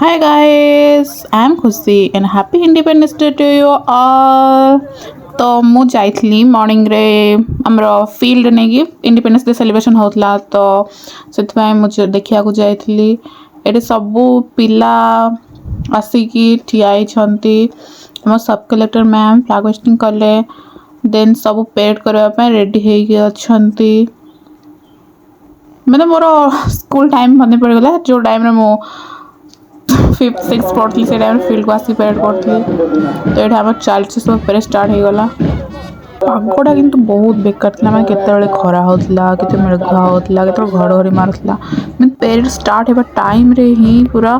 Hi guys, I am Khushi and happy Independence Day to you all. ତ ମୁଁ ଯାଇଥିଲି ମର୍ଣ୍ଣିଂରେ, ଆମର ଫିଲ୍ଡ ନେଇକି ଇଣ୍ଡିପେଣ୍ଡେନ୍ସ ଡେ ସେଲିବ୍ରେସନ୍ ହେଉଥିଲା, ତ ସେଥିପାଇଁ ମୁଁ ଦେଖିବାକୁ ଯାଇଥିଲି। ଏଠି ସବୁ ପିଲା ଆସିକି ଠିଆ ହେଇଛନ୍ତି। ଆମ sub collector ma'am flag hosting କଲେ। ଦେନ୍ ସବୁ ପେରେଡ୍ କରିବା ପାଇଁ ରେଡ଼ି ହେଇକି ଅଛନ୍ତି। ମାନେ ମୋର ସ୍କୁଲ ଟାଇମ୍ ମନେ ପଡ଼ିଗଲା, ଯେଉଁ ଟାଇମ୍ରେ ମୁଁ ଫିଫ୍ଥ ସିକ୍ସ ପଢ଼ୁଥିଲି, ସେ ଟାଇମ୍ରେ ଫିଲ୍ଡକୁ ଆସିକି ପେରେଡ୍ କରୁଥିଲି। ତ ଏଇଠି ଆମର ଚାଲିଛି ସବୁ, ପେରେଡ୍ ଷ୍ଟାର୍ଟ ହେଇଗଲା। ପାଗଟା କିନ୍ତୁ ବହୁତ ବେକାର ଥିଲା। ମାନେ କେତେବେଳେ ଖରା ହେଉଥିଲା, କେତେ ମେଘୁଆ ହେଉଥିଲା, କେତେବେଳେ ଘଡ଼ଘଡ଼ି ମାରୁଥିଲା। ମାନେ ପେରେଡ୍ ଷ୍ଟାର୍ଟ ହେବା ଟାଇମ୍ରେ ହିଁ ପୁରା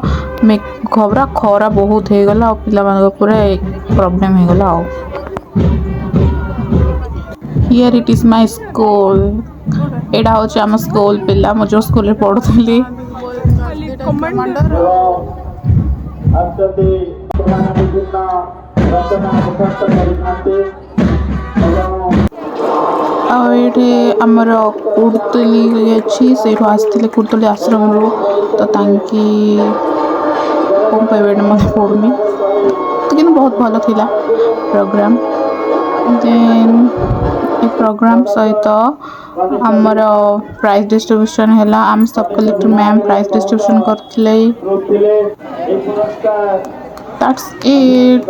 ମେଘ, ପୁରା ଖରା ବହୁତ ହେଇଗଲା ଆଉ ପିଲାମାନଙ୍କ ପୁରା ପ୍ରୋବ୍ଲେମ୍ ହେଇଗଲା। ଆଉ here it is my school. ଏଇଟା ହେଉଛି ଆମ ସ୍କୁଲ ପିଲା, ମୁଁ ଯେଉଁ ସ୍କୁଲରେ ପଢ଼ୁଥିଲି। କମାଣ୍ଡର ଆସୁଛନ୍ତି। ସେମାନେ ବିଭିନ୍ନ ରଚନା ମୁଖସ୍ଥ କରିଥାନ୍ତି ଏବଂ ଆଉ ଏଇଠି ଆମର କୁଡ଼ତଲି ଅଛି, ସେଇଠୁ ଆସିଥିଲେ, କୁଡ଼ତଲି ଆଶ୍ରମରୁ। ତ ତାଙ୍କି କ'ଣ କହିବେ, ଏଇଟା ମନେ ପଡ଼ୁନି ତ, କିନ୍ତୁ ବହୁତ ଭଲ ଥିଲା ପ୍ରୋଗ୍ରାମ୍। ଦେନ୍ ଏ ପ୍ରୋଗ୍ରାମ୍ ସହିତ ଆମର ପ୍ରାଇଜ୍ ଡିଷ୍ଟ୍ରିବ୍ୟୁସନ୍ ହେଲା। ଆମ sub collector ma'am prize distribution କରିଥିଲେ। ଥିଲେ ଏହି ପୁରସ୍କାର। That's it.